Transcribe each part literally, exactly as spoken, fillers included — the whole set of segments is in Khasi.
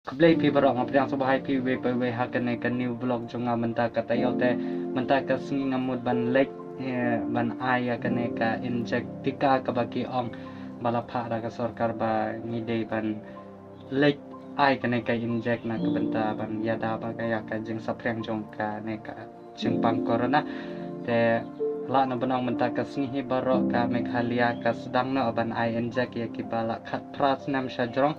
Khublei phi baroh, nga pdiang sngewbha ïa phi uwei pa uwei ha kane ka new vlog jong nga mynta ka taïew. Te mynta ka sngi nga mut ban leit, eh, ban ai ïa kane ka injek tika kaba ki ong ba la phah da ka sorkar ba ngi dei ban leit ai kane ka injek na ka bynta ban ïada bad ïa ka jingsaphriang jong kane ka jingpang corona. Te la na bynta mynta ka sngi hi baroh ka Meghalaya ka sdang noh ban ai injek ïa kiba la khatphra snem sha jrong,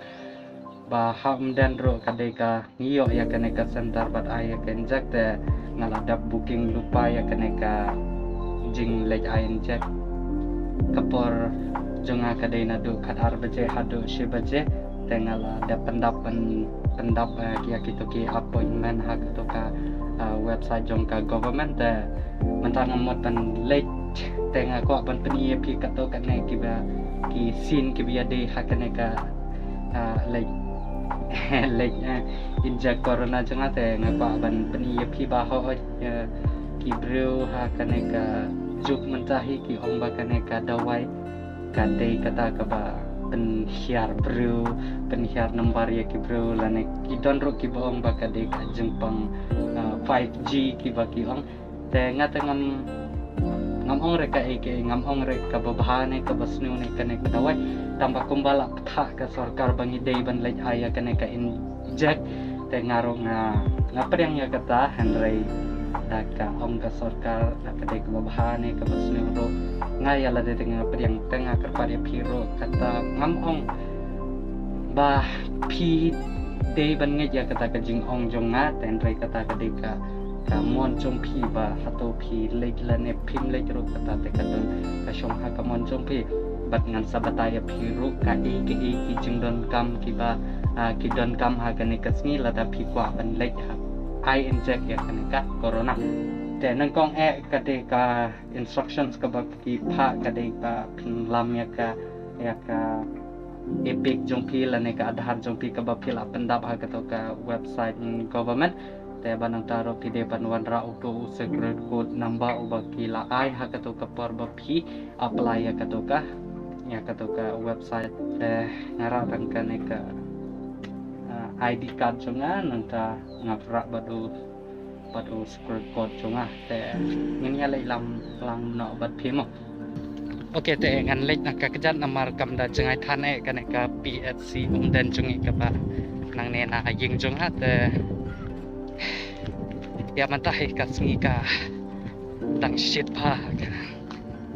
ba ha Umden ruh ka dei ka ngi ïoh ïa kane ka center bad ai ïa ka injek. Te nga la dep booking lypa ïa kane ka jingleit ai injek. Ka por jong nga ka dei naduh khatar baje haduh shi baje. Te nga la dep pyndap pyn-, pyndap, eh, ïa kito ki appointment ha kato ka, eh, website jong ka government. Te mynta nga mut ban leit, te nga kwah ban pyni ïa phi kato kane kiba ki scene kiba ïadei ha kane ka, ah, leit, leit, eh, injek corona jong nga. Te nga kwah ban pyni ïa phi ba hooid, eh, ki briew ha kane ka juk mynta hi ki ong ba kane ka dawai ka dei kata kaba pynhiar briew, pynhiar nambar ïa ki briew, lane ki don ruh kiba ong ba ka dei ka jingpang, ah, five G kiba ki ong. Te nga te ngam, ngam ong re kaei kaei, ngam ong re kaba bha ne kaba sniew ne kane ka dawai. Tang ba kumba la pynthah ka sorkar ba ngi dei ban leit ai ïa kane ka injek. Te nga ruh nga, nga pdiang ïa kata, hynrei da ka ong ka sorkar da ka dei kaba bha ne kaba sniew ruh, nga ïa lade te nga pdiang. Te nga kyrpad ïa phi ruh, kata ngam ong ba phi dei ban ngeit ïa kata ka jingong jong nga, te hynrei kata ka dei ka, ka mon jong phi ba hato phi leit lane phim leit ruh, kata te ka don ka shong ha ka mon jong phi. Bad ngan sa batai ïa phi ruh kaei kaei ki jingdonkam kiba, ah, ki donkam ha kane ka sngi lada phi kwah ban leit ha ai injek ïa kane ka corona. Te nyngkong eh ka dei ka instructions kaba ki phah ka dei ba phin lam ïa ka, ïa ka EPIC jong phi lane ka Aadhaar jong phi kaba phi la pyndap ha kato ka website, mm, government. Te ba nangta ruh phi dei ban wanrah uto u secret code number uba ki la ai ha kato ka por ba phi apply ïa kato ka, ïa kato ka website. Te nga rah tang kane ka, ah, ID card jong nga, nangta nga rah bad u, bad u secret code jong nga. Te ngin ïa leit lang, lang noh bad phi mo. Ok, te ngan leit na ka kjat namar kam da jngai than eh kane ka PHC Umden jong ngi kaba nangne na ïing jong nga. Te ïa mynta hi ka sngi ka dang shit bha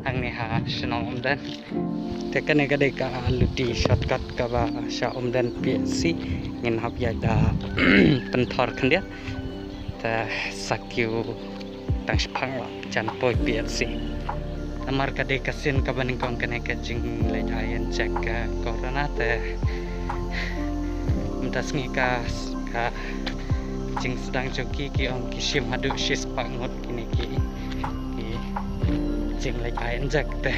hangne ha shnong Umden. Te kane ka dei ka luti shortcut kaba sha Umden PHC. Ngin hap ïaid da pynthor khyndiat. Te sa kiew tang shaphang la jan poi PHC. Namar ka dei ka sien kaba nyngkong kane ka jingleit ai injek ka corona. Te mynta sngi ka, ka jingsdang jong ki, ki ong ki shim haduh shispah ngut kine ki, ki jingleit ai injek. Te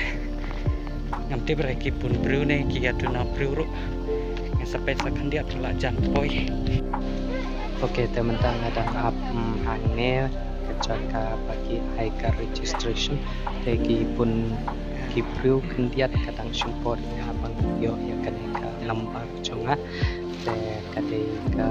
ngam tip re ki bun briew ne ki ïa duna briew ruh. Ngin sa peit sa khyndiat la jan poi. Ok, te mynta nga dang ap, mm, hangne ka jaka ba ki ai ka registration. Te ki bun ki briew khyndiat ka dang shim por ïa ba ngan ïoh ïa kane ka number jong nga. Te ka dei ka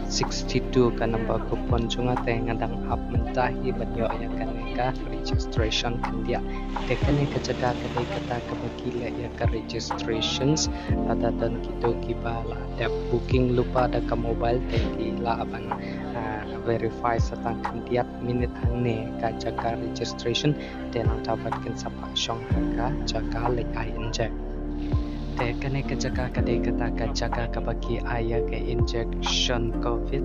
sixty-two ka number coupon jong nga, te nga dang ap mynta hi ban ïoh ïa kane ka registration khyndiat. Te kane ka jaka ka dei kata kaba ki leh ïa ka registrations. Lada don kito kiba la dep booking lypa da ka mobile, te ki lah ban, ah, verify sa tang khyndiat minit hangne ka jaka registration. Te nangta pat kin sa phah shong ha ka jaka leit ai injek. Te kane ka jaka ka dei kata ka jaka kaba ki ai ïa ka injection covid.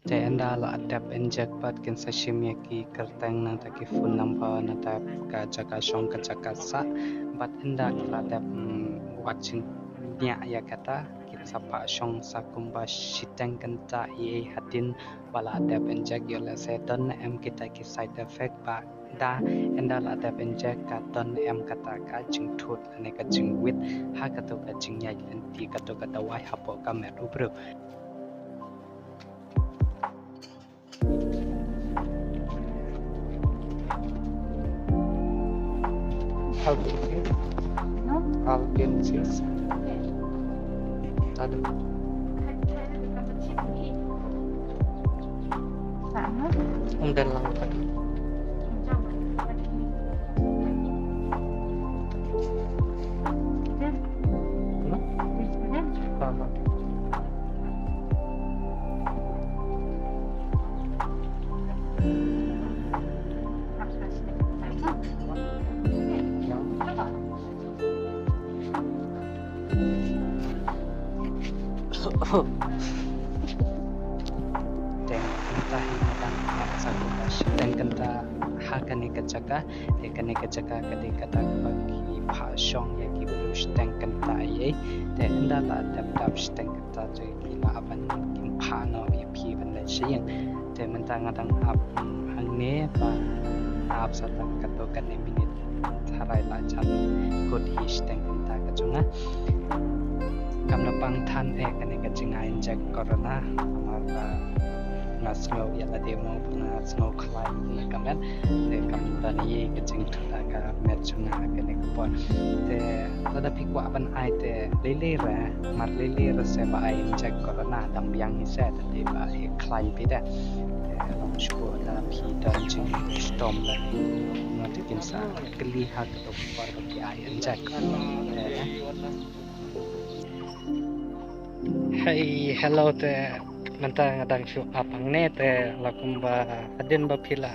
Te ynda la dep injek pat kin sa shim ïa ki kyrteng nangta ki phone number nangta ka jaka shong ka jaka sah. Bad ynda ki la dep, mm, wad shim nia ïa kata kin sa phah shong sa kumba shiteng kynta ïa hadien ba la dep injek, ïoh lehse don em kita ki side effect ba da ynda la dep injek ka don em kata ka jingthut lane ka jingwit ha kato ka jingïaid lynti kato ka dawai hapoh ka met u briew. Alpensis. No? Alpensis. Aduh. Um dan lang pat. Te mynta hi nga dang ïa ka sa kumba shiteng kynta ha kane ka jaka. Te kane ka jaka ka dei kata kaba ki phah shong ïa ki briew shiteng kynta ïa. Te ynda la dep dap shiteng kynta te ki la ban kin phah noh ïa phi ban leit sha ïing. Te mynta nga dang ap hangne ba ap sa tang kato kane minit tharai la jan kut hi shiteng kynta ka jong nga. Kam da pang than eh kane ka jingai injek corona. Namar ba nga sngew ïa lade mo nga sngew khlaiñ na ka met. Te kam da ni ka jingthuh da ka met jong nga kane ka por. Te lada phi kwah ban ai te lei lei re, mar lei lei re se ba ai injek corona dang biang hi se te ba ai khlaiñ phi te. Te long shuh da phi don jingshitom da ni. Nga te kin sa kylli ha ka to por ba ki ai injek. Te Hey, hello te mynta nga dang shu ap hangne te la kumba hadien ba phi la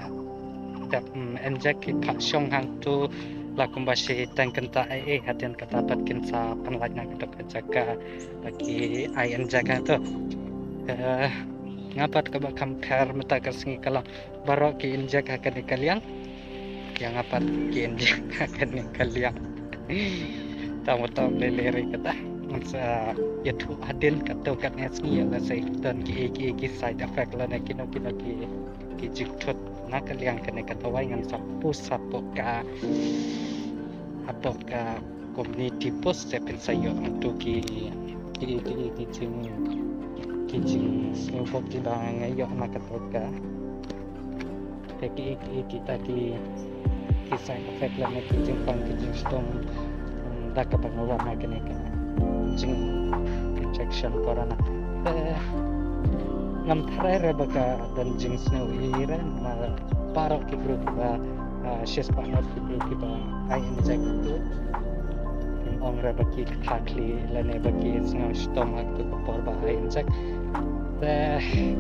dep, mm, injek ki phah shong hangtu la kumba shiteng kynta ei ei hadien kata pat kin sa pynlait na kato ka jaka ba ki ai injek hangtu. Eh, nga pat kaba kham pher mynta ka sngi ka long baroh ki injek ha kane ka liang. Ïa nga pat ki injek ha kane ka liang. Tang ba tang lei lei re kata. Ngan sa ïathuh hadien kato katne sngi ïa lehse don ki ei ki ei ki side effect lane kino kino ki ki jingthut na ka liang kane ka dawai ngan sa post hapoh ka hapoh ka community post te phin sa ïoh hangtu ki ki ki ki jing ki jingsngewbok kiba nga ïoh na kato ka. Te ki ki kita ki ki side effect lane ki jingpang ki jingshitom, mm, da kaba nga wan ha kane ka jing injection corona. Te ngam tharai re ba ka don jingsngew hi re namar baroh ki briew kiba, ah, shispah ngut ki briew kiba ai injek tu. Ngam ong re ba ki kthah khlieh lane ba ki sngew shitom ha kato ka por ba ai injek. Te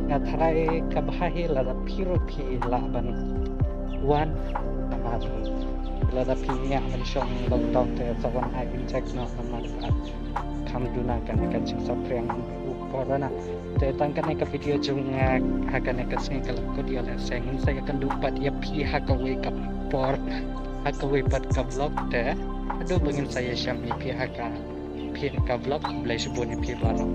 nga tharai kaba bha hi lada phi ruh phi lah ban wan namar lada phi ngiah ban shong lockdown te sa wan ai injek noh namar ka kham duna kane ka jingsaphriang u corona. Te tang kane ka video jong nga ha kane ka sngi ka la kut ïa lehse ngin sa ïakynduh pat ïa phi ha kawei ka por ha kawei pat ka vlog te haduh ba ngin sa ïashem ïa phi ha ka phi ka vlog. Khublei shibun ïa phi baroh.